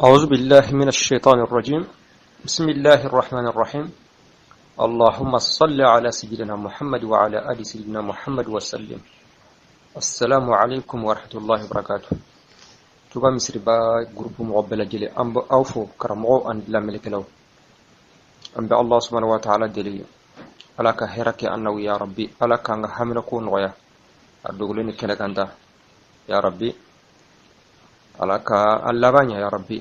أعوذ بالله من الشيطان الرجيم. بسم الله الرحمن الرحيم. اللهم صل على سيدنا محمد وعلى آل سيدنا محمد وسلم. السلام عليكم ورحمة الله وبركاته. Touba Misiriba groupe mɔgɔ bɛɛ lajɛlen, an bɛ aw fo, karamɔgɔw ani lamɛnnikɛlaw. An bɛ Allah subhanahu wa ta'ala deli, Ala ka hɛrɛ kɛ an n'aw, ya Rabbi. Ala k'an ka haminako nɔgɔya, a dogolen ni kɛnɛ kan ta, ya Rabbi. Ala ka an laban ɲɛ, ya Rabbi.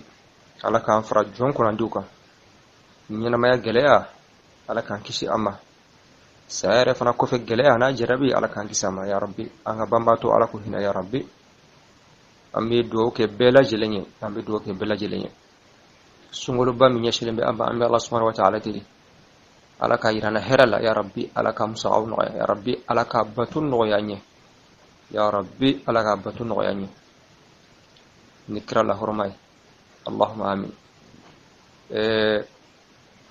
Ala k'an fara jɔn kunnandiw kan. Ɲɛnamaya gɛlɛya, Ala k'an kisi a ma. Saya yɛrɛ fana kɔfɛ gɛlɛya n'a jarabi, Ala k'an kisi a ma, ya Rabbi. An ka banbaatɔ, Ala k'u hinɛ, ya Rabbi. An bɛ dugawu kɛ bɛɛ lajɛlen ye, an bɛ dugawu kɛ bɛɛ lajɛlen ye. Sunkaloba min ɲɛsinnen bɛ an ma, an bɛ Ala subhanahu wa ta'ala deli, Ala ka yira an na hɛrɛ la, ya Rabbi. Ala ka musakaw nɔgɔya, ya Rabbi. Ala ka bato nɔgɔya an ye, ya Rabbi. Ala ka bato nɔgɔya an ye ni kira la hɔrɔma ye. Allahumma amin.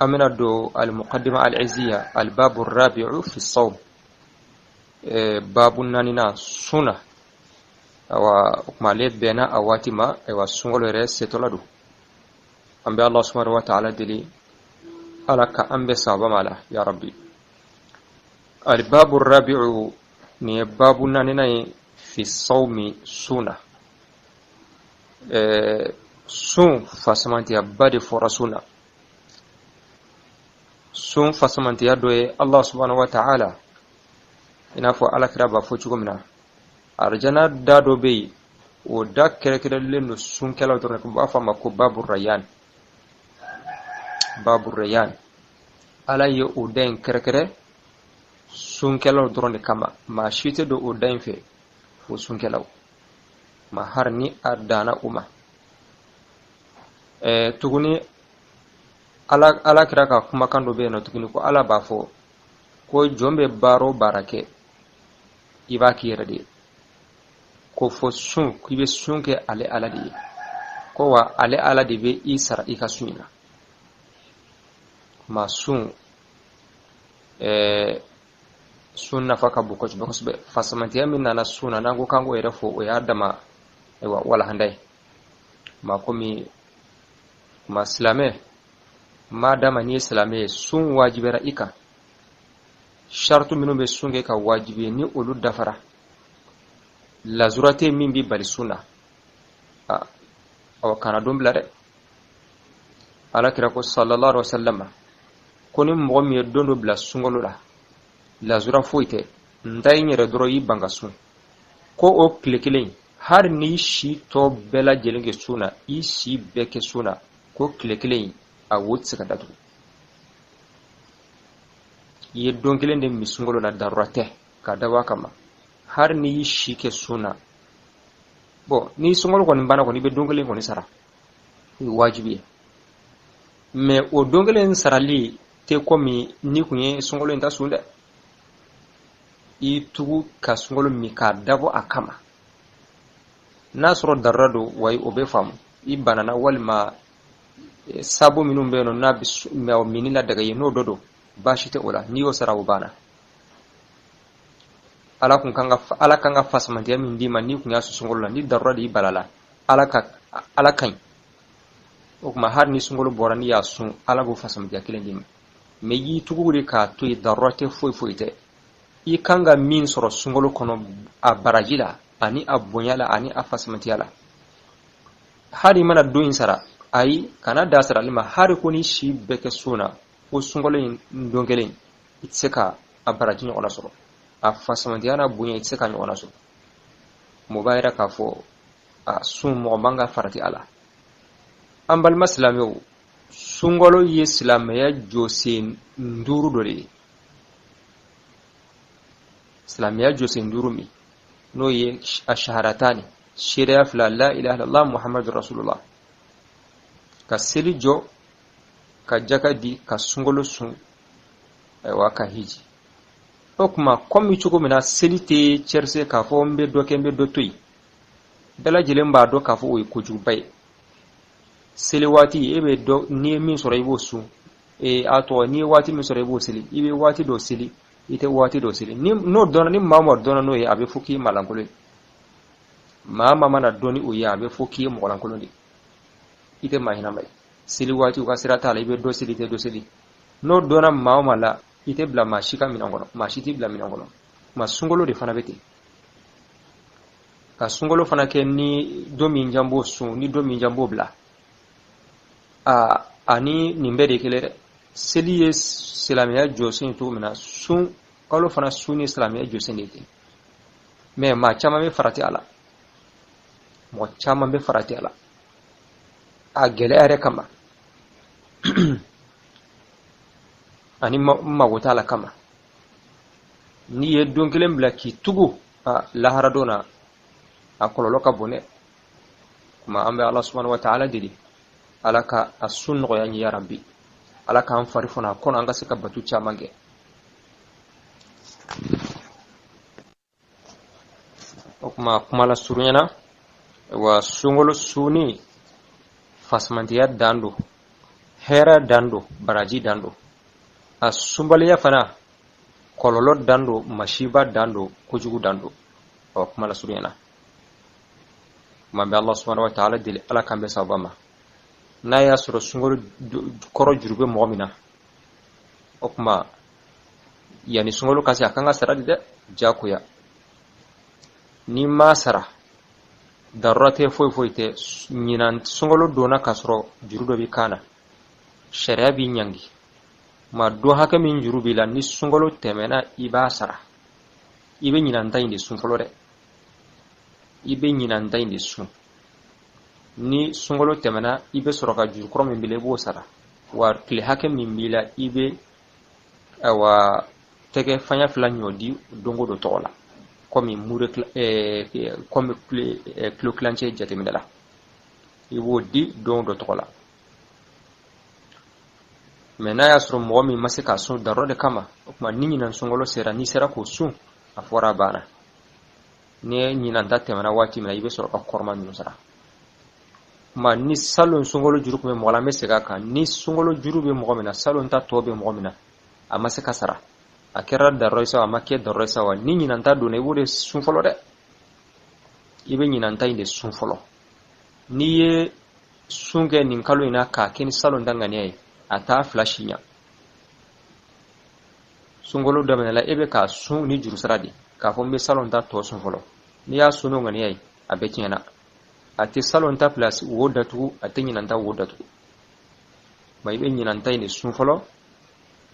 An bɛna don al-muqaddima al-izziya, al-babu rabi'u fi sawm, babu naaninan sun na. Awa, o kuma ale bɛnna a waati ma. Ayiwa, sunkalo yɛrɛ setɔla don. An bɛ Allah subhanahu wa ta'ala deli, Ala ka an bɛɛ sababa ma la, ya Rabbi. Albabu rabi'u, nin ye babu naaninan ye, fi sawmi, sun na. Sun fasamantiyaba de fɔra sun na. Sun fasamantiya dɔ ye, Allah subhanahu wa ta'ala, i n'a fɔ Ala kira b'a fɔ cogo min na, arijana da dɔ bɛ yen, o da kɛrɛnkɛrɛnlen don sunkɛlaw dɔrɔn. U b'a fɔ a ma ko babu rayan, babu rayan. Ala ye o da in kɛrɛnkɛrɛn sunkɛlaw dɔrɔn de kama. Maa si tɛ don o da in fɛ fo sunkɛlaw ma, hari ni a danna u ma. Tuguni Ala kira ka kumakan dɔ bɛ yen nɔ tuguni, ko Ala b'a fɔ ko jɔn bɛ baara o baara kɛ, i b'a k'i yɛrɛ de ye, ko fo sun, k'i bɛ sun kɛ ale Ala de ye, ko wa ale Ala de bɛ i sara i ka sun in na. Ma sun, sun nafa ka bon kosɛbɛ kosɛbɛ. Fasamantiya min nana sun na, n'an ko k'an k'o yɛrɛ fɔ, o y'a dama, ayiwa, walahanda ye. Ma komi ma silamɛ, ma dama n'i ye silamɛ ye, sun wajibiyara i kan. Saritu minnu bɛ sun kɛ ka wajibi ye, ni olu dafara, lazura tɛ min b'i bali sun na, awa, kana don bila dɛ. Ala kira ko sallallahu alaihi wasallam ko ni mɔgɔ min ye don dɔ bila sunkalo la, lazura foyi tɛ, n ta n yɛrɛ dɔrɔn y'i ban ka sun, ko o tile kelen, hali n'i si tɔ bɛɛ lajɛlen kɛ sun na, i si bɛɛ kɛ sun na, ko tile kelen a wo tɛ se ka datugu. I ye don kelen de min sunkalo la, darura tɛ ka dabɔ a kama, hali n'i y'i si kɛ sun na. Bɔn, ni sunkalo kɔni banna kɔni, i bɛ don kelen kɔni sara, o ye wajibi ye. Mɛ o don kelen sarali tɛ komi n'i kun ye sunkalo in ta sun dɛ. I tugu ka sunkalo min k'a dabɔ a kama, n'a sɔrɔ darura don, wayi, o bɛ faamu, i banana walima sabu minnu bɛ yen nɔ n'a bɛ minni ladaga ye, n'o dɔ don, baasi tɛ o la. N'i y'o sara, o banna. Ala kun kan ka, Ala kan ka fasamantiya min d'i ma n'i kun y'a su sunkalo la, ni darura de y'i bala la, Ala ka, Ala ka ɲi. O tuma, hali ni sunkalo bɔra, n'i y'a sun, Ala b'o fasamantiya kelen d'i ma. Mɛ i y'i tugu de k'a to yen, darura tɛ, foyi foyi tɛ, i kan ka min sɔrɔ sunkalo kɔnɔ a baraji la ani a bonya la ani a fasamantiya la, hali i mana don in sara, ayi, kana da sarali ma. Hali ko ni si bɛɛ kɛ sun na, ko sunkalo in don kelen, i tɛ se ka a baraji ɲɔgɔnna sɔrɔ, a fasamantiya n'a bonya, i tɛ se ka ɲɔgɔnna sɔrɔ. Mɔgɔ b'a yira k'a fɔ a sun, mɔgɔ man ka farati a la. An balima silamɛw, sunkalo ye silamɛya jɔsen duuru dɔ de ye. Silamɛya jɔsen duuru min n'o ye a shahadatani, seereya fila, la ilaha illallah muhammadu rasulullah, ka seli jɔ, ka jaka di, ka sunkalo sun, ayiwa, ka hiji. O tuma, komi cogo min na seli tɛ cɛrise k'a fɔ n bɛ dɔ kɛ, n bɛ dɔ to yen, bɛɛ lajɛlen b'a dɔn k'a fɔ o ye kojuguba ye. Seli waati, e bɛ dɔ, n'i ye min sɔrɔ, i b'o sun. A tɔgɔ, n'i ye waati min sɔrɔ, i b'o seli. I bɛ waati dɔ seli, i tɛ waati dɔ seli. Ni n'o dɔnna, ni maa o maa dɔnna n'o ye, a bɛ fɔ k'i ye maalankolon ye. Maa maa mana dɔn ni o ye, a bɛ fɔ k'i ye mɔgɔlankolon de ye. I tɛ maa ɲɛnama ye. Seli waati ka sira t'a la, i bɛ dɔ seli, i tɛ dɔ seli. N'o dɔnna maa o maa la, i tɛ bila maa si ka minɛn kɔnɔ, maa si t'i bila minɛn kɔnɔ. Ma sunkalo de fana bɛ ten. Ka sunkalo fana kɛ ni don min jan b'o sun, ni don min jan b'o bila, aa, ani nin bɛɛ de kelen dɛ. Seli ye silamɛya jɔsen ye cogo min na, sun kalo fana sun ni silamɛya jɔsen de ye ten. Mais maa caman bɛ farati a la, mɔgɔ caman bɛ farati a la a gɛlɛya yɛrɛ kama ani mago t'a la kama. N'i ye don kelen bila k'i tugu a lahara don na, a kɔlɔlɔ ka bon dɛ. Kuma an bɛ Ala subhanahu wa ta'ala deli, Ala ka a sun nɔgɔya n ye, ya Rabbi. Ala k'an fari fana a kɔnɔ, an ka se ka batu caman kɛ. O kuma, kuma la surunya na, wa sunkalo sunni fasamantiya dan don, hɛrɛ dan don, baraji dan don. A sunbaliya fana kɔlɔlɔ dan don, masiba dan don, kojugu dan don. Ɔ, kuma la surunya na, kuma bɛ Allah subhanahu wa ta'ala deli, Ala k'an bɛn sababa ma. N'a y'a sɔrɔ sunkalo kɔrɔ juru bɛ mɔgɔ min na, o kuma yanni sunkalo ka se, a kan ka sara di dɛ, jagoya. N'i ma sara, darura tɛ, foyi foyi tɛ. Ɲinan sunkalo donna k'a sɔrɔ juru dɔ b'i kan na, sariya b'i ɲangi. Ma don hakɛ min juru b'i la, ni sunkalo tɛmɛna, i b'a sara. I bɛ ɲinan ta in de sun fɔlɔ dɛ, i bɛ ɲinan ta in de sun. Ni sunkalo tɛmɛna, i bɛ sɔrɔ ka juru kɔrɔ min b'i la, i b'o sara. Wa tile hakɛ min b'i la, i bɛ awa tɛgɛ fanya fila ɲɔ di don o don tɔgɔ la, komi mure, komi kilo kilancɛ jateminɛ la, i b'o di don o don tɔgɔ la. Mais n'a y'a sɔrɔ mɔgɔ min ma se k'a sun darura de kama, o tuma ni ɲinan sunkalo sera, n'i sera k'o sun, a fɔra a banna. Ni ɲinan ta tɛmɛna waati min na, i bɛ sɔrɔ ka kɔrɔma ninnu sara. Ma ni salon sunkalo juru tun bɛ mɔgɔ la, an bɛ segin a kan, ni sunkalo juru bɛ mɔgɔ min na, salon ta tɔ bɛ mɔgɔ min na, a ma se ka sara, a kɛra darura ye sa, a ma kɛ darura ye sa, wa ni ɲinan ta donna, i b'o de sun fɔlɔ dɛ. I bɛ ɲinan ta in de sun fɔlɔ. N'i ye sun kɛ nin kalo in na k'a kɛ ni salon ta ŋaniya ye, a t'a fila si ɲa. Sunkalo daminɛla, e bɛ k'a sun ni jurusara de, k'a fɔ n bɛ salon ta tɔ sun fɔlɔ. N'i y'a sun n'o ŋaniya ye, a bɛɛ tiɲɛna. A tɛ salon ta fila wo datugu, a tɛ ɲinan ta wo datugu. Ma i bɛ ɲinan ta in de sun fɔlɔ.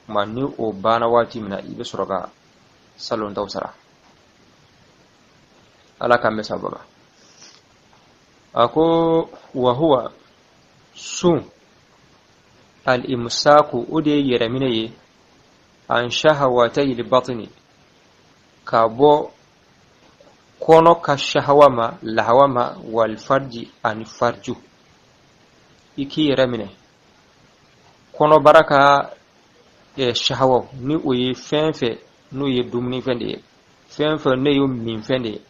Ma ni o banna waati min na, i bɛ sɔrɔ ka salon taw sara. Ala k'an bɛn sababa ma. A ko wa huwa, sun, al imsaku, o de ye yɛrɛminɛ ye, an shahawatayil batni, ka bɔ kɔnɔ ka shahawa ma, lahawa ma, wal farji, ani farju. I k'i yɛrɛ minɛ kɔnɔbara ka shahawa, ni o ye fɛn fɛn n'o ye dumunifɛn de ye, fɛn fɛn n'o ye minfɛn de ye,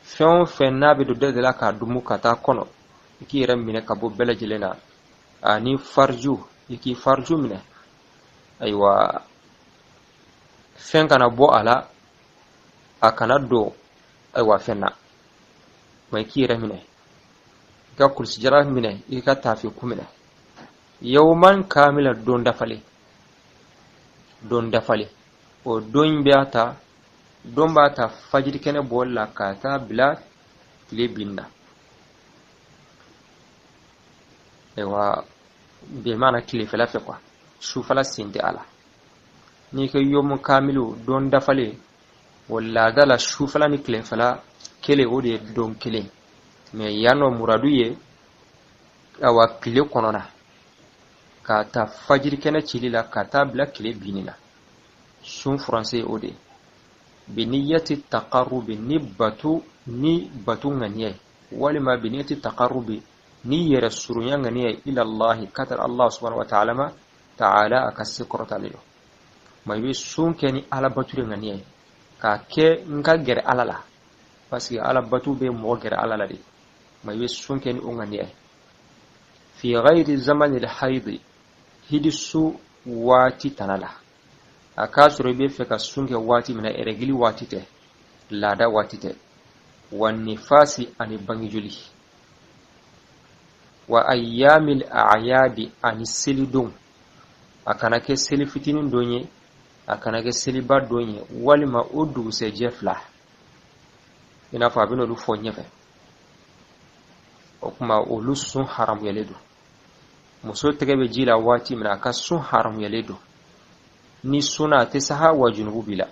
fɛn o fɛn n'a bɛ don da de la k'a dumu ka taa kɔnɔ, i k'i yɛrɛ minɛ ka bɔ bɛɛ lajɛlen na. Ani farju, i k'i farju minɛ, ayiwa fɛn kana bɔ a la, a kana don ayiwa fɛn na. Ma i k'i yɛrɛ minɛ, i ka kulusijala minɛ, i ka taafe ku minɛ. Yawman kamila, don dafalen, don dafalen. O don b'a ta, don b'a ta fajiri kɛnɛ bɔli la ka taa bila tile bin na. Ayiwa, bi maana tilefɛla fɛ kuwa, sufɛla sen tɛ a la. N'i ko yomu kamilu, don dafalen, o laada la sufɛla ni tilefɛla kelen, o de ye don kelen. Mais yan nɔ muradu ye awa tile kɔnɔna, k'a ta fajiri kɛnɛ cili la ka taa bila tile binni na. Sun furancɛ ye o de ye. Biniyati taqarrubi, ni batu ŋaniya ye, walima biniyati taqarrubi, ni yɛrɛ surunya ŋaniya ye, ila Allahi, ka taa Allah subhanahu wa ta'ala ma, ta'ala, a ka se kɔrɔtalen don. Ma i bɛ sun kɛ ni Ala batu de ŋaniya ye, k'a kɛ n ka gɛrɛ Ala la, parce que Ala batu bɛ mɔgɔ gɛrɛ Ala la de. Ma i bɛ sun kɛ ni o ŋaniya ye. Fi ghayri zamanil haidi, hidisu waati tana la. A k'a sɔrɔ i bɛ fɛ ka sun kɛ waati min na, ɛrɛgili waati tɛ, laada waati tɛ, wa nifasi, ani bangejoli. Wa ayyamil a'yadi, ani selidon, a kana kɛ seli fitinin don ye, a kana kɛ seliba don ye, walima o dugusɛjɛ fila, i n'a fɔ a bɛn'olu fɔ ɲɛfɛ. O tuma olu sun haramuyalen don. Muso tɛgɛ bɛ ji la waati min na, a ka sun haramuyalen don. Ni sunna, a tɛ saha, wa junubu b'i la.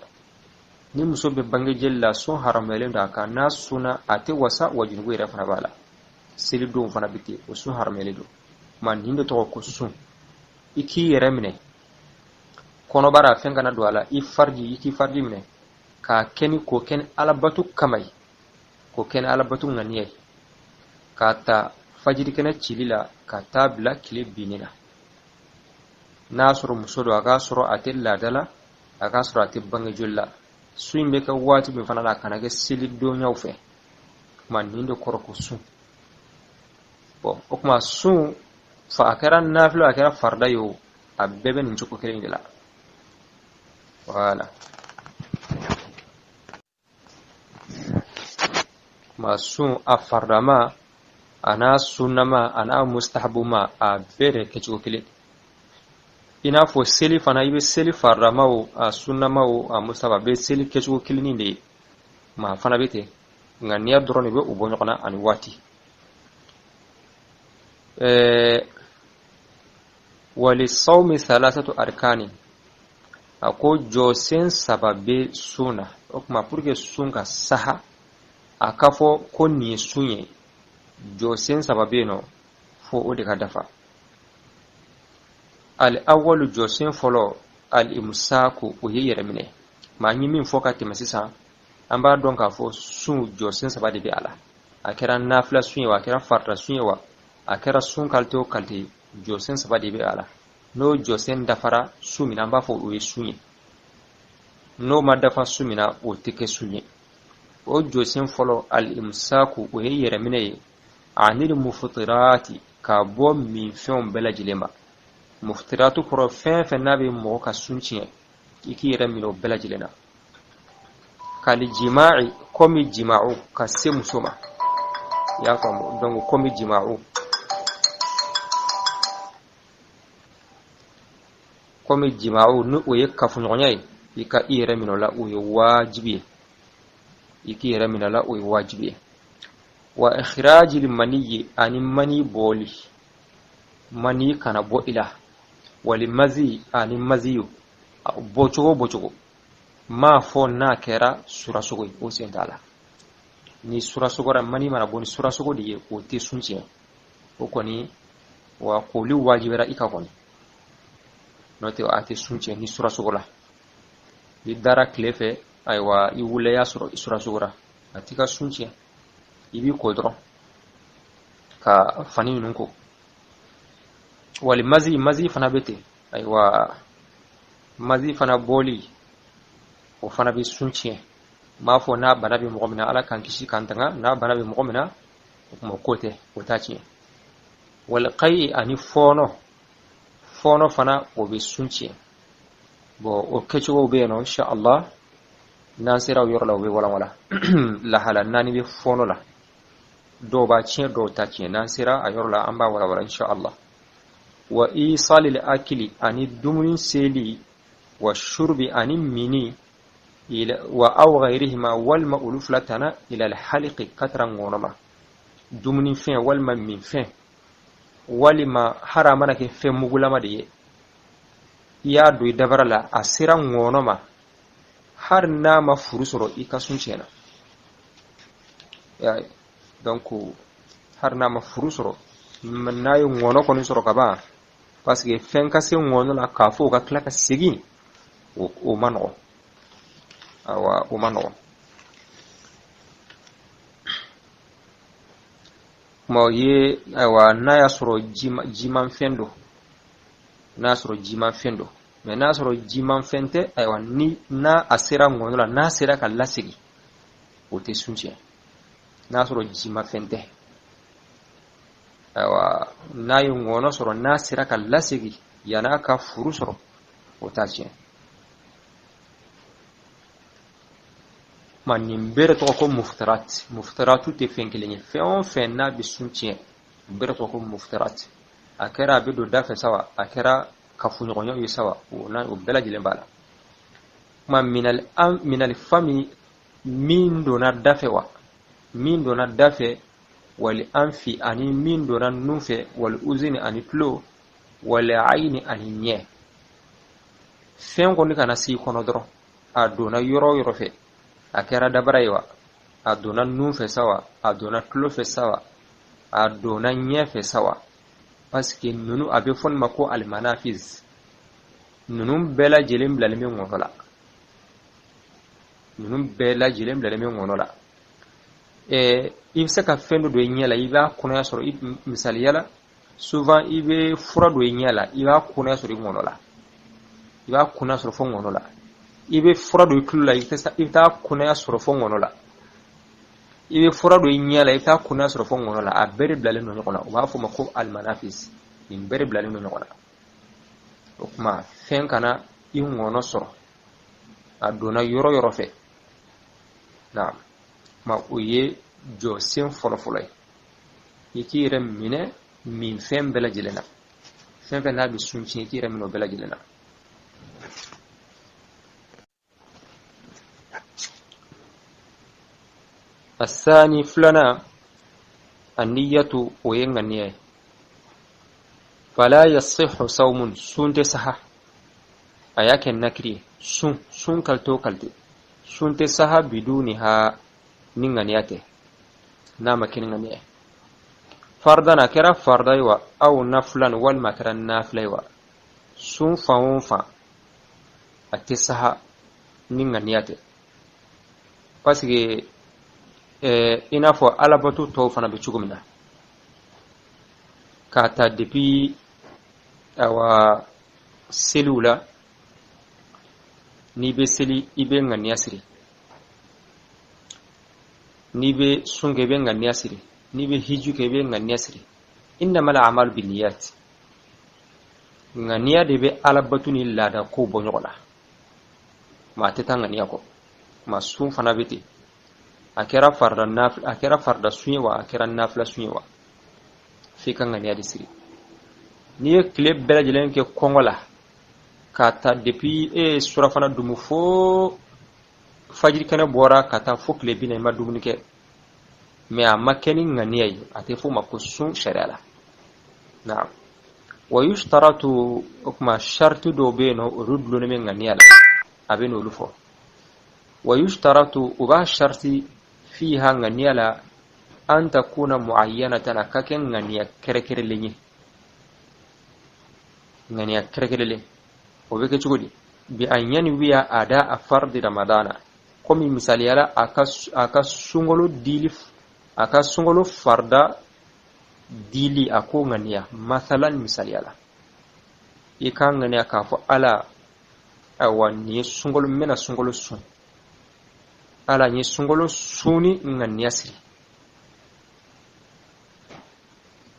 Ni muso bɛ bangejeli la, sun haramuyalen don a kan. N'a sunna, a tɛ wasa, wa junubu yɛrɛ fana b'a la. Selidenw fana bɛ ten, o sun haramuyalen don. Ma nin de tɔgɔ ko sun. I k'i yɛrɛ minɛ kɔnɔbara, fɛn kana don a la. I fariji, i k'i fariji minɛ k'a kɛ ni k'o kɛ ni alabato kama ye, k'o kɛ ni alabato ŋaniya ye, k'a ta fajirikɛnɛ cili la ka taa bila tile binni na. N'a sɔrɔ muso don, a k'a sɔrɔ a tɛ laada la, a k'a sɔrɔ a tɛ bangejoli la. Sun in bɛ kɛ waati min fana la, a kana kɛ selidonyaw fɛ. Kuma nin de kɔrɔ ko sun. Bɔn, o tuma sun fa, a kɛra nafila, a kɛra farida ye o, a bɛɛ bɛ nin cogo kelen de la. Wala ma sun, a faridama, a n'a sunnama, a n'a mustahabuma, a bɛɛ de kɛcogo kelen. I n'a fɔ seli fana, i bɛ seli faridama o, a sunnama o, a mustahaba, a bɛ seli kɛcogo kelennin de ye. Ma fana bɛ ten, nka niya dɔrɔn de bɛ u bɔ ɲɔgɔn na ani waati. Wali sawmi salasatu arkani, a ko jɔsen saba bɛ sun na. O tuma pour que sun ka saha, a ka fɔ ko nin ye sun ye, jɔsen saba bɛ yen nɔ, fo o de ka dafa. Al awwalu, jɔsen fɔlɔ, al imsaku, o ye yɛrɛminɛ. Maa n ye min fɔ ka tɛmɛ sisan, an b'a dɔn k'a fɔ sun jɔsen saba de bɛ a la. A kɛra nafila sun ye wa, a kɛra farida sun ye wa, a kɛra sun kalite o kalite, jɔsen saba de bɛ a la. N'o jɔsen dafara sun min na, an b'a fɔ o ye sun ye. N'o ma dafa sun min na, o tɛ kɛ sun ye. O jɔsen fɔlɔ, al imsaku, o ye yɛrɛminɛ ye, anil mufutirati, ka bɔ minfɛnw bɛɛ lajɛlen ma. Mufutiratu kɔrɔ, fɛn fɛn n'a bɛ mɔgɔ ka sun tiɲɛ, i k'i yɛrɛ minɛ o bɛɛ lajɛlen na. Kali jima'i, komi jima'u, ka se muso ma, i y'a faamu? Donc komi jima'u, komi jima'u, ni o ye kafoɲɔgɔnya ye, i ka i yɛrɛ minɛ o la, o ye wajibi ye. I k'i yɛrɛ minɛ o la, o ye wajibi ye. Wa ikhrajil maniyi, ani mani bɔli, mani kana bɔ i la. Wali mazi, ani maziyu bɔcogo bɔcogo m'a fɔ n'a kɛra surasogo ye, o sen t'a la. Ni surasogora, mani mana bɔ ni surasogo de ye, o tɛ sun tiɲɛ o kɔni, wa koli wajibira i ka kɔni. N'o tɛ, a tɛ sun tiɲɛ ni surasogo la. I dara tile fɛ, ayiwa, i wulila, i y'a sɔrɔ i surasogora, a t'i ka sun tiɲɛ. I b'i ko dɔrɔn ka fani ninnu ko. Wali mazi, mazi fana bɛ ten. Ayiwa, mazi fana bɔli, o fana bɛ sun tiɲɛ. N b'a fɔ n'a bana bɛ mɔgɔ min na, Ala k'an kisi k'an tanga, n'a bana bɛ mɔgɔ min na, o tuma ko tɛ, o t'a tiɲɛ. Wali kayi, ani fɔɔnɔ, fɔɔnɔ fana, o bɛ sun tiɲɛ. Bɔn, o kɛcogow bɛ yen nɔ, insha Allah, n'an sera o yɔrɔ la, o bɛ walawala. Lahala naani bɛ fɔɔnɔ la, dɔw b'a tiɲɛ, dɔw t'a tiɲɛ. N'an sera a yɔrɔ la, an b'a walawala, insha Allah. Wa isalil akili, ani dumuni seli, wa shurbi, ani mini, wa aw ghayrihima, walima olu fila tana, ila alhaliqi, ka tara ŋɔnɔ ma. Dumunifɛn walima minfɛn, walima hari a mana kɛ fɛn mugulama de ye, i y'a don i dabara la, a sera ŋɔnɔ ma, hari n'a ma furu sɔrɔ, i ka sun tiɲɛna. Donc hari n'a ma furu sɔrɔ, n'a ye ŋɔnɔ kɔni sɔrɔ ka ban, parce que fɛn ka se ŋɔnɔ la k'a fɔ o ka tila ka segin, o ma nɔgɔ. Awa, o ma nɔgɔ. Kuma o ye, ayiwa, n'a y'a sɔrɔ jimanfɛn don, n'a y'a sɔrɔ jimanfɛn don. Mais n'a y'a sɔrɔ jimanfɛn tɛ, ayiwa, ni n'a a sera ŋɔnɔ la, n'a sera ka lasegin, o tɛ sun tiɲɛ. N'a y'a sɔrɔ jimafɛn tɛ, ayiwa, n'a ye ŋɔnɔ sɔrɔ, n'a sera ka lasegin yann'a ka furu sɔrɔ, o t'a tiɲɛ. Ma nin bɛɛ de tɔgɔ ko muftarat. Muftaratu tɛ fɛn kelen ye. Fɛn o fɛn n'a bɛ sun tiɲɛ, Bɛɛ tɔgɔ ko muftirat. A kɛra a bɛ don da fɛ sa wa, a kɛra kafoɲɔgɔnyaw ye sa wa, o na o bɛɛ lajɛlen b'a la. Kuma minal fami, min donna da fɛ wa, min donna da fɛ, wali anfi, ani min donna nun fɛ, wali uzini, ani tulo, wali ayini, ani ɲɛ. Fɛn kɔni kana s'i kɔnɔ dɔrɔn, a donna yɔrɔ o yɔrɔ fɛ, a kɛra dabara ye wa, a donna nun fɛ sa wa, a donna tulo fɛ sa wa, a donna ɲɛ fɛ sa wa, parce que ninnu a bɛ fɔ nin ma ko alimanafiz. Ninnu bɛɛ lajɛlen bilalen bɛ ŋɔnɔ la, ninnu bɛɛ lajɛlen bilalen bɛ ŋɔnɔ la. I bɛ se ka fɛn dɔ don i ɲɛ la, i b'a kɔnɔya sɔrɔ. Misaliya la, souvent i bɛ fura don i ɲɛ la, i b'a kɔnɔya sɔrɔ i ŋɔnɔ la, i b'a kɔnɔya sɔrɔ fo ŋɔnɔ la. I bɛ fura don i tulo la, i bɛ taa kɔnɔya sɔrɔ fo ŋɔnɔ la. I bɛ fura don i ɲɛ la, i bɛ taa kɔnɔya sɔrɔ fo ŋɔnɔ la. A bɛɛ de bilalen don ɲɔgɔn na. U b'a fɔ o ma ko alimanafis. Nin bɛɛ de bilalen don ɲɔgɔn na. O tuma fɛn kana i ŋɔnɔ sɔrɔ, a donna yɔrɔ yɔrɔ fɛ. Naam, ma o ye jɔsen fɔlɔfɔlɔ ye. I k'i yɛrɛ minɛ min fɛn bɛɛ lajɛlen na, fɛn fɛn n'a bɛ sun tiɲɛ, i k'i yɛrɛ minɛ o bɛɛ lajɛlen na. Asani, filanan, aniyatu, o ye ŋaniya ye. Fala yasihu sawmun, sun tɛ saha. A y'a kɛ nakiri ye. Sun qualité o qualité, sun tɛ saha biduniha, ni ŋaniya tɛ, n'a ma kɛ ni ŋaniya ye. Fardan, a kɛra farda ye wa, aw nafilan, walima a kɛra nafila ye wa, sun fan o fan, a tɛ saha ni ŋaniya tɛ. Parce que i n'a fɔ alabato tɔw fana bɛ cogo min na, k'a ta depuis awa seliw la, n'i bɛ seli, i bɛ ŋaniya siri. N'i bɛ sun kɛ, i bɛ ŋaniya siri. N'i bɛ hiju kɛ, i bɛ ŋaniya siri. Innamal a'malu binniyat. Ŋaniya de bɛ alabatu ni laada kow bɔ ɲɔgɔn na. Maa tɛ taa ŋaniya kɔ. Ma sun fana bɛ ten. A kɛra farida nafila, a kɛra farida sun ye wa, a kɛra nafila sun ye wa, f'i ka ŋaniya de siri. N'i ye tile bɛɛ lajɛlen kɛ kɔngɔ la, k'a ta depuis e ye surafana dumu fo fajiri kɛnɛ bɔra, ka taa fo tile 40, i ma dumuni kɛ, mais a ma kɛ ni ŋaniya ye, a tɛ f'o ma ko sun sariya la. Naam, wa yushtaratu, o tuma sharti dɔw bɛ yen nɔ, olu dulonnen bɛ ŋaniya la, a bɛ n'olu fɔ. Wa yushtaratu, u b'a sharti, fiha, ŋaniya la, an takuna muayyanatan, a ka kɛ ŋaniya kɛrɛkɛrɛlen ye. Ŋaniya kɛrɛkɛrɛlen, o bɛ kɛ cogo di? Bi an yanwiya ada a fardi ramadana, komi misaliyala a ka sunkalo dili, a ka sunkalo farda dili, a ko ŋaniya. Masalan, misaliyala, i ka ŋaniya k'a fɔ: Ala, ayiwa, nin ye sunkalo, n bɛna sunkalo sun. Ala, n ye sunkalo sunni ŋaniya siri.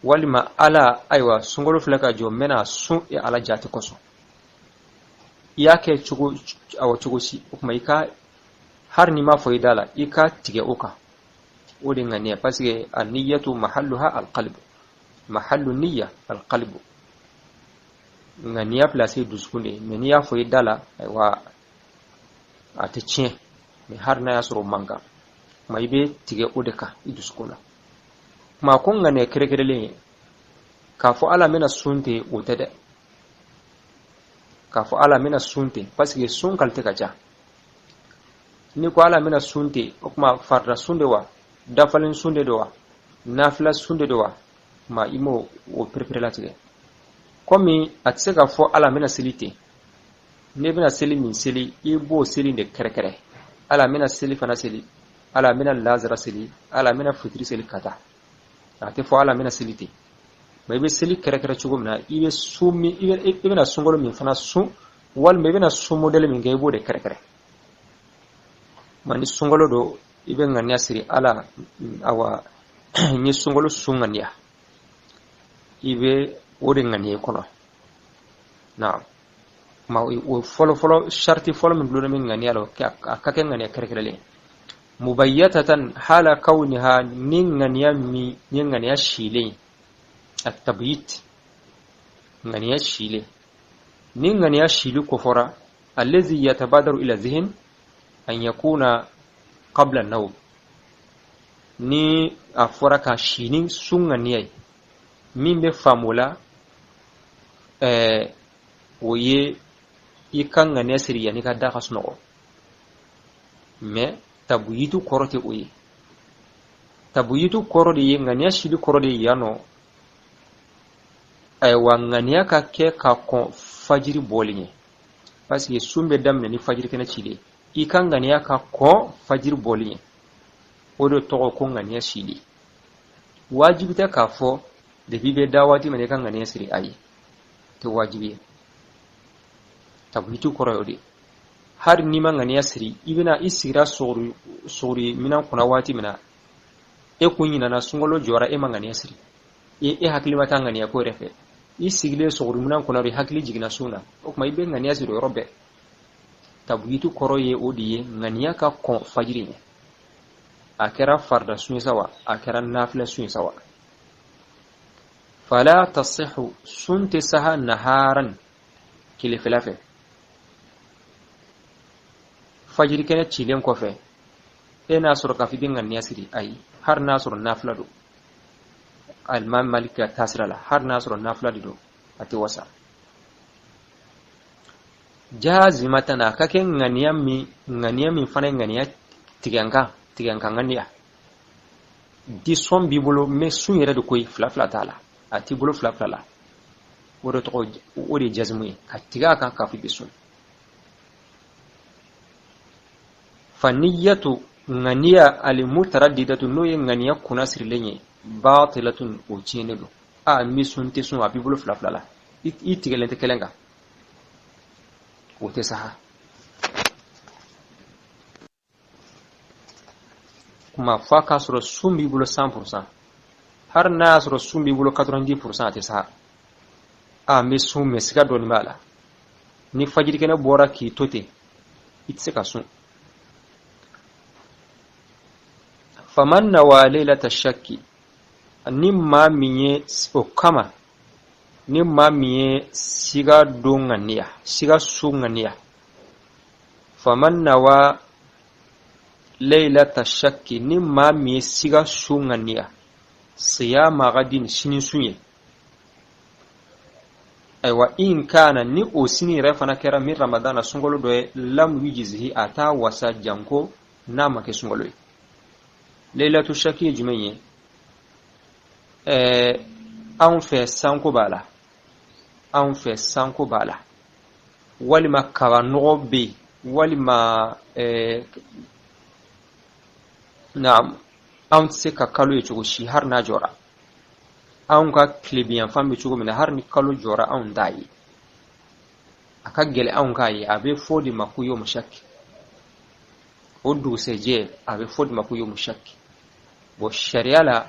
Walima: Ala, ayiwa, sunkalo filɛ ka jɔ, n bɛna sun e Ala jati kosɔn. I y'a kɛ cogo awa cogo si, o tuma i ka, hali n'i m'a fɔ i da la, i ka tigɛ o kan, o de ŋaniya. Parce que an-niyyatu mahalluha al-qalb, mahallu niyya al-qalb. Ŋaniya place ye dusukun de ye. Mais n'i y'a fɔ i da la, ayiwa, a tɛ tiɲɛ. Mais hali n'a y'a sɔrɔ o man kan, kuma i bɛ tigɛ o de kan i dusukun na. Kuma ko ŋaniya kɛrɛkɛrɛlen ye k'a fɔ: Ala, n bɛna sun ten, o tɛ dɛ. K'a fɔ: Ala, n bɛna sun ten, parce que sun qualité ka ca. N'i ko: Ala, n bɛna sun ten, o tuma farida sun de wa, dafalen sun de don wa, nafila sun de don wa, kuma i m'o o pereperelatigɛ. Komi a tɛ se k'a fɔ: Ala, n bɛna seli ten. N'i bɛna seli min seli, i b'o seli de kɛrɛkɛrɛ. Ala, n bɛna seli fana seli. Ala, n bɛna lazara seli. Ala, n bɛna fitiri seli ka taa. A tɛ fɔ: Ala, n bɛna seli ten. Mais i bɛ seli kɛrɛkɛrɛ cogo min na, i bɛ sun min, i bɛna sunkalo min fana sun, walima i bɛna sun modèle min kɛ, i b'o de kɛrɛkɛrɛ. Ma ni sunkalo don, i bɛ ŋaniya siri: Ala, awa, n ye sunkalo sun ŋaniya. I bɛ o de ŋaniya i kɔnɔ. Naam, ma o fɔlɔ fɔlɔ, sharti fɔlɔ min dulonnen bɛ ŋaniya la, a ka kɛ ŋaniya kɛrɛkɛrɛlen. Mubayyatatan hala kawniha, ni ŋaniya min ye ŋaniya silen ye. At-tabyit, ŋaniya silen. Ni ŋaniya sili kofɔra, allazi yatabadaru ila zihin an yakuna qabla an-nawm, ni a fɔra ka si ni sun ŋaniya ye, min bɛ faamu la, o ye i ka ŋaniya siri yanni i ka da ka sunɔgɔ. Mais tabuyitu kɔrɔ tɛ o ye. Tabuyitu kɔrɔ de ye, ŋaniya sili kɔrɔ de ye yan nɔ, ayiwa, ŋaniya ka kɛ ka kɔn fajiri bɔli ɲɛ, parce que sun bɛ daminɛ ni fajiri kɛnɛ cilen. I ka ŋaniya ka kɔn fajiri bɔli ɲɛ, o de tɔgɔ ko ŋaniya sili. Wajibi tɛ k'a fɔ depuis i bɛ da waati min na i ka ŋaniya siri, ayi, tɛ wajibi ye. Tabuyitu kɔrɔ ye o de ye. Hali n'i ma ŋaniya siri, i bɛna i sigira suguri minɛn kunna waati min na, e kun ɲinana, sunkalo jɔra, e ma ŋaniya siri, e hakili ma taa ŋaniya ko yɛrɛ fɛ, i sigilen suguri minɛn kunna, i hakili jiginna sun na, o tuma i bɛ ŋaniya siri o yɔrɔ bɛɛ. Tabuyitu kɔrɔ ye o de ye, ŋaniya ka kɔn fajiri ɲɛ. A kɛra farida sun ye sa wa, a kɛra nafila sun ye sa wa. Fala tasihu, sun tɛ saha naharan, tilefɛla fɛ, fajiri kɛnɛ cilen kɔfɛ, e n'a sɔrɔ k'a fɔ i bɛ ŋaniya siri, ayi, hali n'a sɔrɔ nafila don. Alimami Malik ka taasira la, hali n'a sɔrɔ nafila de don, a tɛ wasa. Jazimatan, a ka kɛ ŋaniya min fana ye ŋaniya tigɛnkan, tigɛnkan ŋaniya. Décision b'i bolo, mais sun yɛrɛ de koyi, fila fila t'a la, a t'i bolo fila fila la. O de tɔgɔ, o de ye jazimu ye, ka tigɛ a kan k'a fɔ i bɛ sun. Faniyatu, ŋaniya alimutaraddidatu, n'o ye ŋaniya kunna sirilen ye, batilatun, o tiɲɛnen don. A n bɛ sun, tɛ sun, a b'i bolo fila fila la, i tigɛlen tɛ kelen kan, o tɛ saha. Kuma f'a k'a sɔrɔ sun b'i bolo 100%. Hali n'a y'a sɔrɔ sun b'i bolo 90%, a tɛ saha. A n bɛ sun, mais siga dɔɔni b'a la. Ni fajirikɛnɛ bɔra k'i to ten, i tɛ se ka sun. Faman nawa lailata shakki, ni maa min ye o kama, ni maa min ye siga don ŋaniya, siga su ŋaniya, faman nawa lailata shakki, ni maa min ye siga su ŋaniya, siyama gadin, sini sun ye, ayiwa, in kana, ni o sini yɛrɛ fana kɛra min ramadana, sunkalo dɔ ye, lam yujizihi, a t'a wasa, janko n'a ma kɛ sunkalo ye. Lailatu shakki ye jumɛn ye? Anw fɛ sanko b'a la, anw fɛ sanko b'a la, walima kaba nɔgɔ bɛ yen, walima naam, anw tɛ se ka kalo ye cogo si, hali n'a jɔra. Anw ka tilebinyanfan bɛ cogo min na, hali ni kalo jɔra, anw t'a ye, a ka gɛlɛn anw k'a ye. A bɛ fɔ de ma ko yomu shakki. O dugusɛjɛ, a bɛ fɔ de ma ko yomu shakki. Bon, sariya la,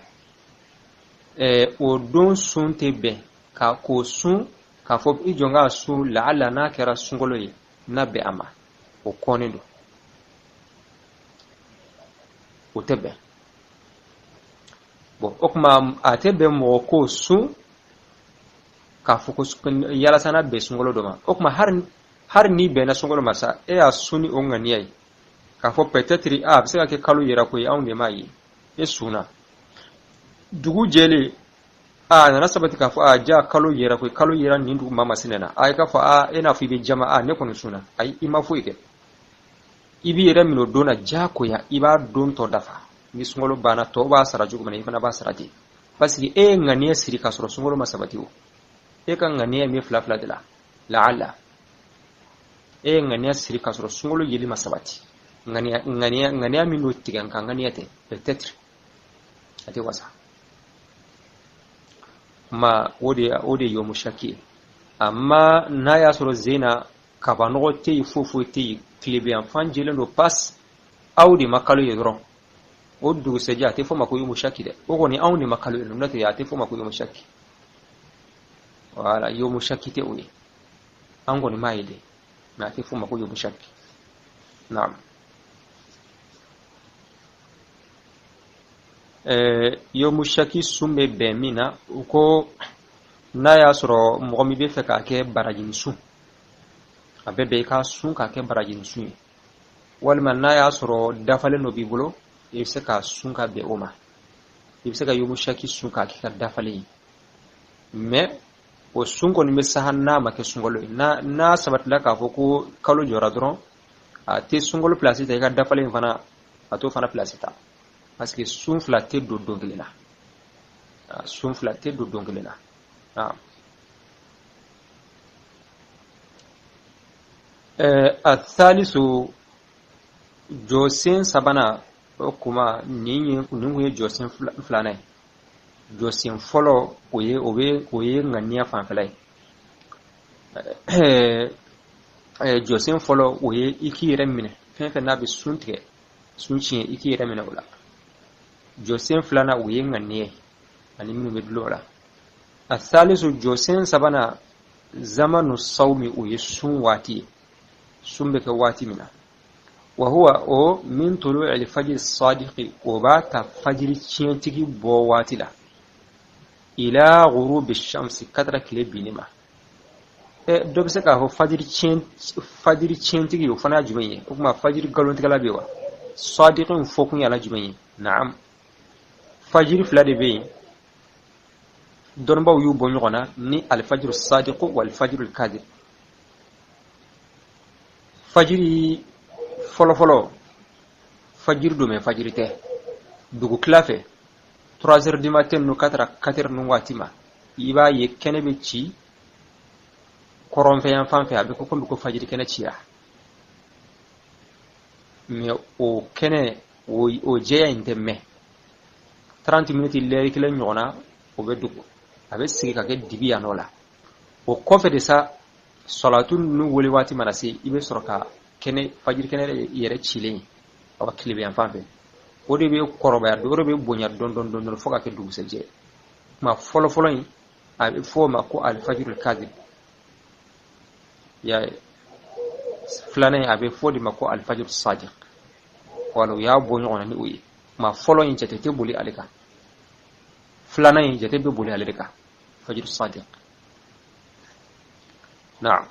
o don sun tɛ bɛn ka k'o sun k'a fɔ i jɔn k'a sun, laala n'a kɛra sunkalo ye, n'a bɛn a ma, o kɔnnen don, o tɛ bɛn. Bon, o tuma a tɛ bɛn mɔgɔ k'o sun k'a fɔ ko yalasa n'a bɛn sunkalo dɔ ma. O tuma hali n'i bɛnna sunkalo ma sa, e y'a sun ni o ŋaniya ye k'a fɔ peut-être a bɛ se ka kɛ kalo yɛrɛ koyi, anw de m'a ye, e sunna, dugu jɛlen a nana sabati k'a fɔ a ja kalo yɛrɛ koyi, kalo yɛrɛ nin dugu maa masinɛ na, a i k'a fɔ a e n'a fɔ i bɛ jama, a ne kɔni sunna, ayi, i ma foyi kɛ, i b'i yɛrɛ minɛ o don na diyagoya, i b'a don tɔ dafa. Ni sunkalo banna, tɔw b'a sara cogo min na, i fana b'a sara ten, parce que e ye ŋaniya siri k'a sɔrɔ sunkalo ma sabati. O e ka ŋaniya bɛ fila fila de la. Laala e ye ŋaniya siri k'a sɔrɔ sunkalo yeli ma sabati, ŋaniya min don, tigɛ nka ŋaniya tɛ, peut-être a tɛ wasa ma. O de ye yomu shaki ye. Amma n'a y'a sɔrɔ zen na kabanɔgɔ tɛ yen, foyi foyi tɛ yen, tilebiyanfan jɛlen don, pas aw de ma kalo ye dɔrɔn, o dugusɛjɛ a tɛ fɔ ma ko yomu shaki dɛ. O kɔni, anw de ma kalo ye, n'o tɛ a tɛ fɔ ma ko yomu shaki. Voilà, yomu shaki tɛ o ye, an kɔni m'a ye dɛ, mais a tɛ fɔ ma ko yomu shaki. Naam. Yomu shaki sun bɛ bɛn min na, u ko n'a y'a sɔrɔ mɔgɔ min bɛ fɛ k'a kɛ barajini sun, a bɛ bɛn i k'a sun k'a kɛ barajini sun ye, walima n'a y'a sɔrɔ dafalen dɔ b'i bolo, i bɛ se k'a sun ka bɛn o ma. I bɛ se ka yomu shaki sun k'a kɛ ka dafalen ye, mais o sun kɔni bɛ saha n'a ma kɛ sunkalo ye. N'a sabatila k'a fɔ ko kalo jɔra dɔrɔn, a tɛ sunkalo pilasi ta, i ka dafalen fana a t'o fana pilasi ta, parce que sun fila tɛ don don kelen na. Sun fila tɛ don don kelen na. A thalisu, jɔsen sabanan, o kuma nin kun ye jɔsen filanan ye. Jɔsen fɔlɔ o ye o bɛ o ye ŋaniya fanfɛla ye. Jɔsen fɔlɔ o ye i k'i yɛrɛ minɛ fɛn fɛn n'a bɛ sun tigɛ, sun tiɲɛ, i k'i yɛrɛ minɛ o la. Jɔsen filanan o ye ŋaniya ye ani minnu bɛ dulon o la. A thalisu, jɔsen sabanan, zamanu sawmi, o ye sun waati ye, sun bɛ kɛ waati min na. Wa huwa o min tulu'il fajri sadiqi, o b'a ta fajiri tiɲɛtigi bɔ waati la, ila ghurubi shamsi, ka taara tile binni ma. Dɔ bɛ se k'a fɔ fajiri tiɲɛtigi o fana ye jumɛn ye? O tuma fajiri nkalontigɛla bɛ yen wa? Sadiqi in fɔkun y'a la jumɛn ye? Naam, fajiri fila de bɛ yen, dɔnnibaw y'u bɔ ɲɔgɔn na ni alifajiru sadiqu wa alifajiru kadib. Fajiri fɔlɔfɔlɔ, fajiri don mɛ fajiri tɛ, dugu tila fɛ 3 heures du matin ninnu ka taara 4 heures ninnu waati ma, i b'a ye kɛnɛ bɛ ci kɔrɔnfɛ yan fan fɛ, a bɛ ko komi ko fajiri kɛnɛ cira, mɛ o kɛnɛ o jɛya in tɛ mɛn 30 minutes, lɛri kelen ɲɔgɔn na, o bɛ dogo, a bɛ sigi ka kɛ dibi yan nɔ la. O kɔfɛ de sa, salatu ninnu wele waati mana se, i bɛ sɔrɔ ka kɛnɛ fajiri kɛnɛ yɛrɛ cilen ye aw ka tilebin yan fan fɛ, o de bɛ kɔrɔbaya, o de bɛ bonya dɔɔni dɔɔni dɔɔni fo ka kɛ dugusɛjɛ. Kuma fɔlɔfɔlɔ in a bɛ fɔ o ma ko alifajiri kadib, ya filanan in a bɛ fɔ o de ma ko alifajiri sadiq. Wala u y'a bɔ ɲɔgɔn na ni o ye. Kuma fɔlɔ in jate tɛ boli ale kan, filanan in jate bɛ boli ale de kan, fajiri sadiq. Naam,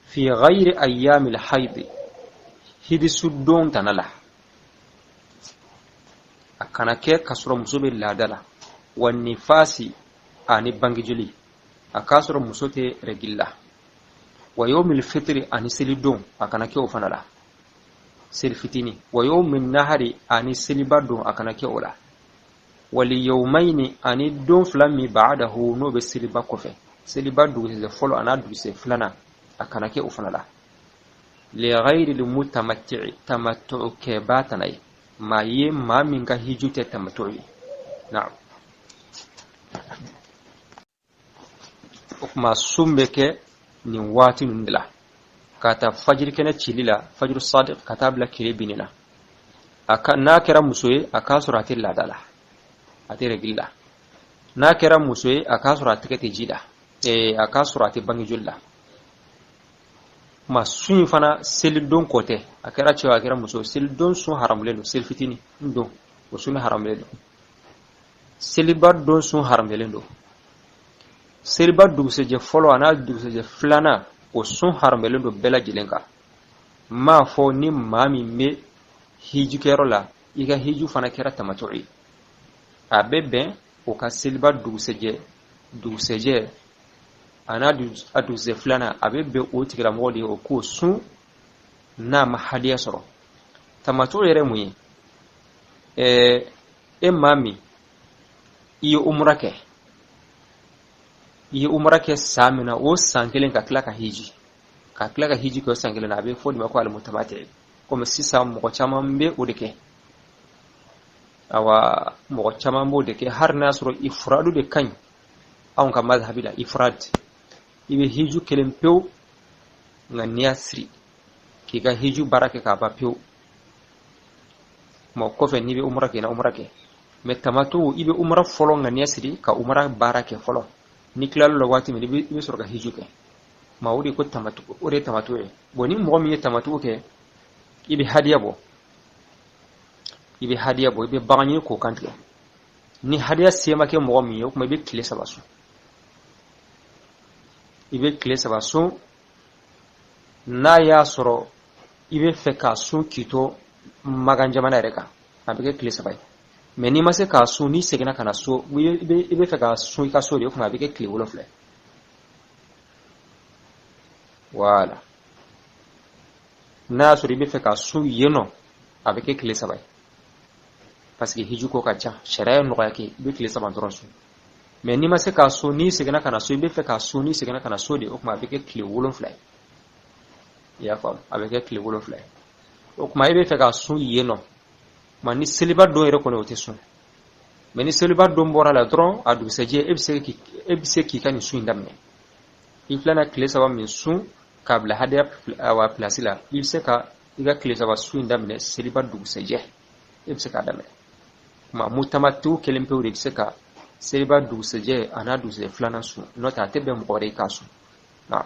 fi ghayri ayyamil haid, hidisu don tana la, a kana kɛ k'a sɔrɔ muso bɛ laada la, wa nifasi ani bangejoli, a k'a sɔrɔ muso tɛ rɛgili la, wa yawmil fitri ani selidon, a kana kɛ o fana la, seli fitini, wa yawmin nahari ani seliba don, a kana kɛ o la, wali yawmayni ani don fila min ba'dahu n'o bɛ seliba kɔfɛ, seliba dugusɛjɛ fɔlɔ an'a dugusɛjɛ filanan, a kana kɛ o fana la. Li ghayri l mutamatti'i, tamattu'u kɛbaa tana ye, maa ye maa min ka hiju tɛ tamattu'u ye. Naam, o tuma sun bɛ kɛ nin waati ninnu de la, ka taa fajiri kɛnɛ cili la, fajiri sadiq, ka taa bila tile binni na. A ka n'a kɛra muso ye, a k'a sɔrɔ a tɛ laada la, a tɛ rɛgili la. N'a kɛra muso ye, a k'a sɔrɔ a tɛgɛ tɛ ji la, a k'a sɔrɔ a tɛ bange joli la. Kuma sun in fana selidon kɔ tɛ, a kɛra cɛ o a kɛra muso, selidon sun haramulen don, seli fitini don o sun haramulen don, seliba don sun haramulen don, seliba dugusɛjɛ fɔlɔ an'a dugusɛjɛ filanan o sun haramulen don bɛɛ lajɛlen kan. N m'a fɔ ni maa min bɛ hijikɛyɔrɔ la, i ka hiju fana kɛra tamatu ye, a bɛ bɛn o ka seliba dugusɛjɛ an'a dugusɛjɛ filanan, a bɛ bɛn o tigilamɔgɔ de ye o k'o sun n'a ma hadiya sɔrɔ. Tamatu yɛrɛ mun ye? E maa min i ye umura kɛ, i ye umura kɛ san min na, o san kelen ka tila ka hiji, ka tila ka hiji kɛ o san kelen na, a bɛ fɔ o de ma ko alimutamati. Komi sisan mɔgɔ caman bɛ o de kɛ, awa mɔgɔ caman b'o de kɛ, hali n'a sɔrɔ ifuradu de ka ɲi anw ka mazhabi la. Ifurad, i bɛ hiju kelen pewu nka n'i y'a siri k'i ka hiju baara kɛ k'a ban pewu, o kɔfɛ n'i bɛ umura kɛ, i na umura kɛ. Mɛ tamatu, i bɛ umura fɔlɔ ŋaniya siri ka umura baara kɛ fɔlɔ, ni tilal'o la waati min, i bɛ sɔrɔ ka hiju kɛ. Ma o de ko tamatu, o de ye tamatu ye. Bon, ni mɔgɔ min ye tamatu kɛ, i bɛ hadiya bɔ. I bɛ hadiya bɔ, i bɛ bagan ɲini k'o kantigɛ. Ni hadiya se ma kɛ mɔgɔ min ye, o tuma i bɛ tile 3 sun. I bɛ tile 3 sun. N'a y'a sɔrɔ i bɛ fɛ k'a sun k'i to Makan jamana yɛrɛ kan, a bɛ kɛ tile 3 ye. Mais n'i ma se k'a sun, n'i seginna ka na so, i bɛ fɛ k'a sun i ka so de, o tuma a bɛ kɛ tile 7. Voilà. N'a y'a sɔrɔ i bɛ fɛ k'a sun yen nɔ, a bɛ kɛ tile 3 ye. Parce que hiji ko ka ca, sariya ye nɔgɔya kɛ, i bɛ tile 3 dɔrɔn sun. Mais n'i ma se k'a sun, n'i seginna ka na so, i bɛ fɛ k'a sun, n'i seginna ka na so de, o tuma a bɛ kɛ tile 7 ye. I y'a faamu, a bɛ kɛ tile 7 ye. O tuma i bɛ fɛ k'a sun yen nɔ, ma ni seliba don yɛrɛ kɔni o tɛ sun. Mais ni seliba don bɔra la dɔrɔn, a dugusɛjɛ e bɛ se k'i ka nin sun in daminɛ. I filɛ tile 3 min sun k'a bila hadiya awa place la, i bɛ se ka i ka tile 3 sun in daminɛ seliba dugusɛjɛ, e bɛ se k'a daminɛ. Kuma mutamatiw kelen pewu de bɛ se ka seliba dugusɛjɛ a n'a dugusɛjɛ filanan sun, n'o tɛ a tɛ bɛn mɔgɔ wɛrɛ k'a sun. Naam.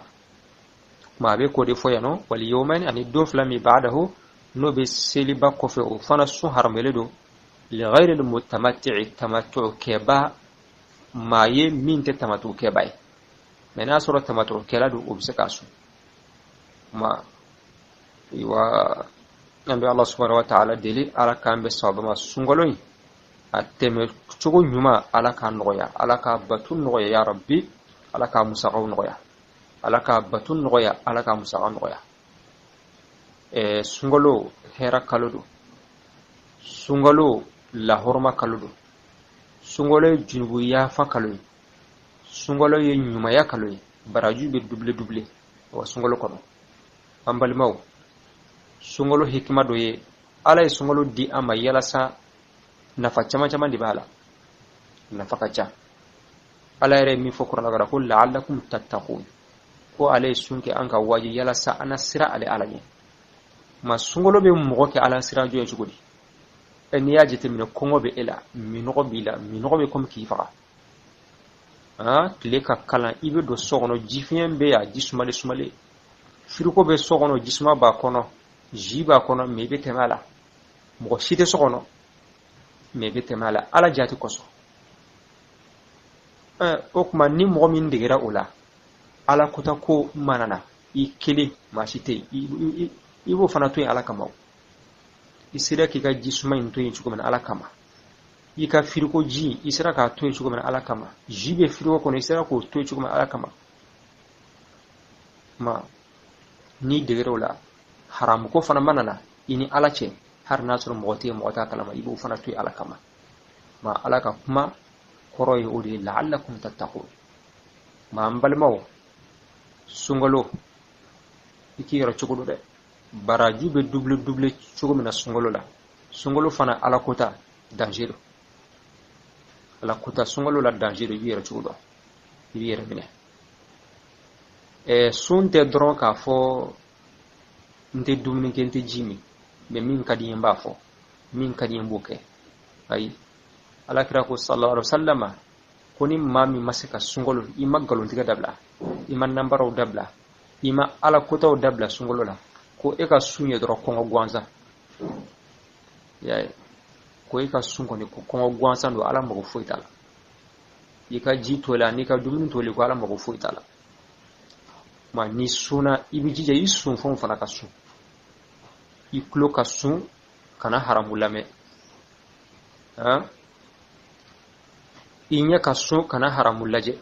Kuma a bɛ k'o de fɔ yan nɔ, wali yawmani ani don 2 min ba'dahu, n'o bɛ seliba kɔfɛ, o fana sun haramuyalen don li ghayri mutamati'i, tamatu kɛba maa ye min tɛ tamatu kɛba ye. Mais n'a sɔrɔ tamatu kɛla don, o bɛ se k'a sun. Kuma ayiwa, an bɛ Ala subhanahu wa ta'ala deli, Ala k'an bɛ sawaba ma sunkalo in a tɛmɛ cogo ɲuman, Ala k'a nɔgɔya, Ala k'a bato nɔgɔya ya Rabbi, Ala k'a musakaw nɔgɔya, Ala k'a bato nɔgɔya, Ala k'a musaka nɔgɔya. Sunkalo hɛrɛ kalo don, sunkalo lahɔrɔma kalo don, sunkalo ye junubu yafa kalo ye, sunkalo ye ɲumanya kalo ye, baraji bɛ dubile dubile wa sunkalo kɔnɔ. An balimaw, sunkalo hikima dɔ ye, Ala ye sunkalo di an ma yalasa nafa caman caman de b'a la, nafa ka ca. Ala yɛrɛ ye min fɔ kuranɛ kɔnɔ ko la'allakum tattaqun, ko ale ye sun kɛ an ka wajibi yalasa an na siran ale Ala ɲɛ. Ma sunkalo bɛ mɔgɔ kɛ Ala siran jɔn ye cogo di? N'i y'a jateminɛ, kɔngɔ bɛ e la, minɔgɔ b'i la, minɔgɔ bɛ komi k'i faga. Tile ka kalan, i bɛ don so kɔnɔ, ji fiɲɛ bɛ yan, ji sumalen sumalen, firiko bɛ so kɔnɔ, ji suma b'a kɔnɔ, ji b'a kɔnɔ, mais i bɛ tɛmɛ a la. Mɔgɔ si tɛ so kɔnɔ, mais i bɛ tɛmɛ a la, Ala jati kosɔn. O tuma ni mɔgɔ min degera o la, Ala kota ko mana na, i kelen, maa si tɛ yen, i b'o fana to yen Ala kama. I sera k'i ka ji suma in to yen cogo min na Ala kama, i ka firiko ji i sera k'a to yen cogo min na Ala kama, ji bɛ firiko kɔnɔ i sera k'o to yen cogo min na Ala kama. Ma n'i degera o la, haramu ko fana mana na i ni Ala cɛ, hali n'a sɔrɔ mɔgɔ tɛ yen, mɔgɔ t'a kalama, i b'o fana to yen Ala kama. Ma Ala ka kuma kɔrɔ ye o de ye, la'allakum tattaqun. Ma an balimaw, sunkalo i k'i yɛrɛ cogo dɔn dɛ. Baraji bɛ dubile dubile cogo min na sunkalo la, sunkalo fana Ala kota danger don. Ala kota sunkalo la danger don, i b'i yɛrɛ cogo dɔn, i b'i yɛrɛ minɛ. Sun tɛ dɔrɔn k'a fɔ n tɛ dumuni kɛ, n tɛ ji min, mais min ka di n ye n b'a fɔ, min ka di n ye n b'o kɛ. Ayi, Ala kira ko sallallahu alaihi wasallam ko ni maa min ma se ka sunkalo, i ma nkalontigɛ dabila, i ma nanbaraw dabila, i ma Ala kotaw dabila sunkalo la, ko e ka sun ye dɔrɔn kɔngɔ gansan. I y'a ye, ko e ka sun kɔni ko kɔngɔ gansan don, Ala mago foyi t'a la. I ka ji to la, n'i ka dumuni to la, ko Ala mago foyi t'a la. Ma n'i sunna, i bɛ jija i sunfɛnw fana ka sun, i tulo ka sun, kana haramu lamɛn. I ɲɛ ka sun, kana haramu lajɛ.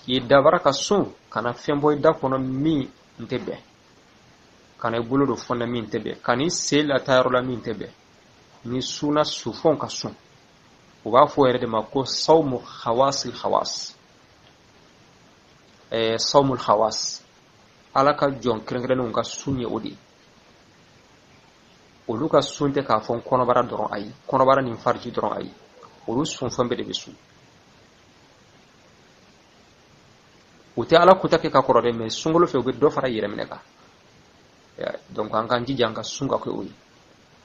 I dabara ka sun, kana fɛn bɔ i da kɔnɔ min tɛ bɛn, kana i bolo don fɛn na min tɛ bɛn, kana i sen lataa yɔrɔ la min tɛ bɛn. Ni sunna, sufɛnw ka sun. U b'a fɔ yɛrɛ de ma ko sawmu khawasil khawas. Sawmul khawas, Ala ka jɔn kɛrɛnkɛrɛnnenw ka sun ye o de ye. Olu ka sun tɛ k'a fɔ kɔnɔbara dɔrɔn, ayi, kɔnɔbara ni fariji dɔrɔn, ayi, olu sun fɛn bɛɛ de bɛ sun. U tɛ Ala kota kɛ ka kɔrɔ dɛ, mais sunkalo fɛ u bɛ dɔ fara yɛrɛ minɛ kan. Donc an k'an jija an ka sun ka kɛ o ye,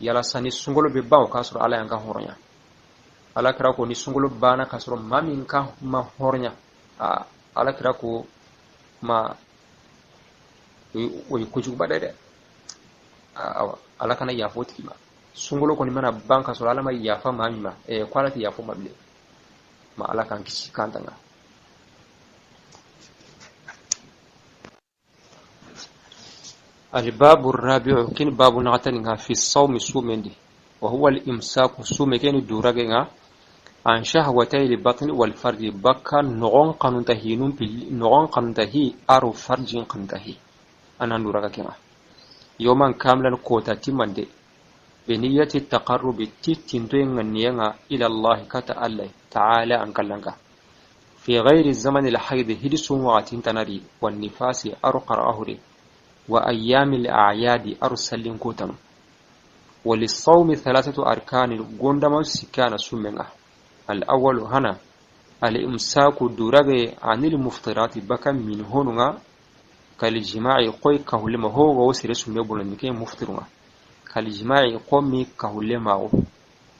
yalasa ni sunkalo bɛ ban o k'a sɔrɔ Ala y'an ka hɔrɔnya. Ala kira ko ni sunkalo banna k'a sɔrɔ maa min ka ma hɔrɔnya, Ala kira ko ma o ye kojuguba dɛ. Awa, Ala kana yafa o tigi ma. Sunkalo kɔni mana ban ka sɔrɔ Ala ma yafa maa min ma, ko Ala tɛ yafa ma bilen. Ma Ala k'an kisi k'an tanga. الباب الرابع كن باب نغتنها في الصوم سومندي وهو الإمساك سومي كن دورغنا عن شهوتي البطن والفرج بكا نغون قنتهي نغون قنتهي أرو فرج قنتهي أنا دورغا كنا يوما كاملا كوتا تيماندي بنية التقرب تتنتين النيانا إلى الله كتعالى تعالى أنكلنغا في غير الزمن الحيض هدسون وعتين تنري والنفاس أرو قرأهري وأيام الأعياد أرسل كوتن. وللصوم 3 أركان غوندما سكان سمنا. الأول هنا الإمساك درغي عن المفطرات بكا من هنا كالجماع قوي كهولما هو وسر سمي بولندكي مفطرنا كالجماع قومي كهولما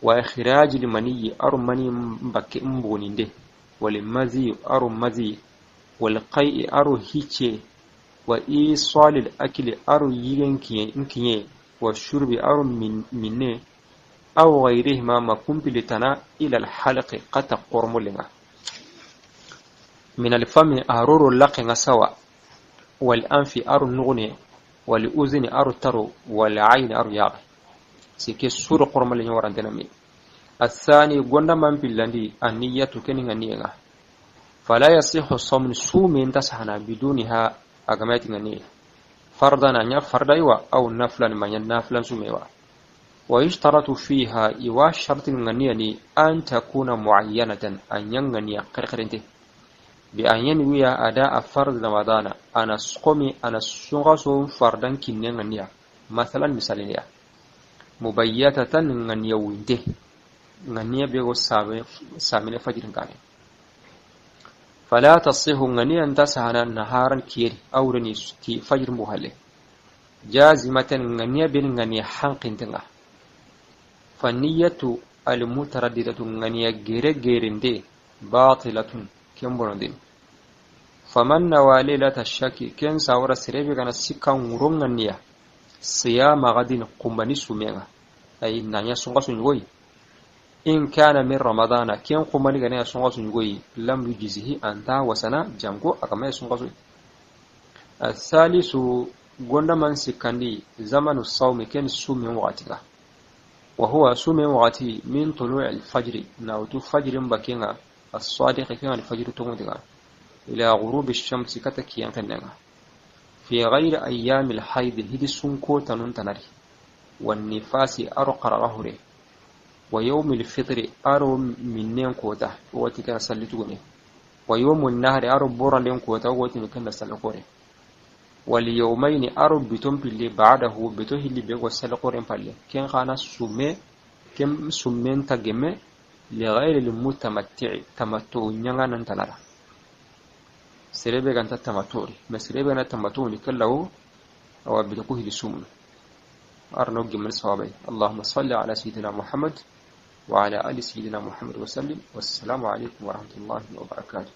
وإخراج المني أرمني بك مبونينده والمزي أرمزي والقيء أرو هيتشي وإيصال الأكل أرو ينكيه والشرب أرو منه أو غيرهما ما كمبلتنا إلى الحلق قد قرملنا من الفم أرور اللقنا سوا والأنف أرو النغني والأذن أرو الترو والعين أرو ياغ سيكي سور قرملنا ورندنا مي. الثاني قلنا من باللندي النية كنغنية فلا يصح الصوم سومين تسحنا بدونها أغمات غنية فرضا أن فردا أو نفلا من النافلا سميوا. ويشترط فيها إيوا شرط غنية أن تكون معينة أن ينغني قرقرنته بأن ينوي أداء فرض رمضان أنا سقمي أنا سنغسو فردا كنن غنية مثلا مثالية مبيتة غنية وينته غنية بيغو سامي فجر غنية فلا تصح غنيا تسهنا نهارا كير أو رني فجر مهله جازمة غنية بين غنية حنق تنغ. فالنية المترددة غنية غير غيرندي باطلة كم بلندين. فمن نوى ليلة الشك كن ساورا سريبي غنا سكا ورون غنية صيام غد قمني سميغا أي نانيا سنغا سنغوي إن كان من رمضان كين قمني غنيا سنغا سنغوي لم يجزه أنت وسنا جنكو أكما سنغا سنغوي. الثالث غوندا من سكندي زمن الصوم كن سومي وقتها وهو سومي وقتي من طلوع الفجر ناوتو فجر بكينا الصادق كان الفجر تمودغا إلى غروب الشمس كتكيان كنغا في غير أيام الحيض هدي سنكو تنون تنري والنفاس أرقر غهري ويوم الفطر أرو منين كوتا وتكن سلتوني ويوم النهر أرو بورالين كوتا وتكن سلقوري واليومين أرو بتم باللي بعده بتوه اللي بيغو سلقورين باللي كن خانا سومي كم سومين تجمع لغير المتمتع تمتع نيانا نتنرى سربي كانت تمتوري ما سربي كانت تمتوني كله أو بتقوه لسومن أرنوج من صوابي. اللهم صل على سيدنا محمد وعلى آل سيدنا محمد وسلم. والسلام عليكم ورحمة الله وبركاته.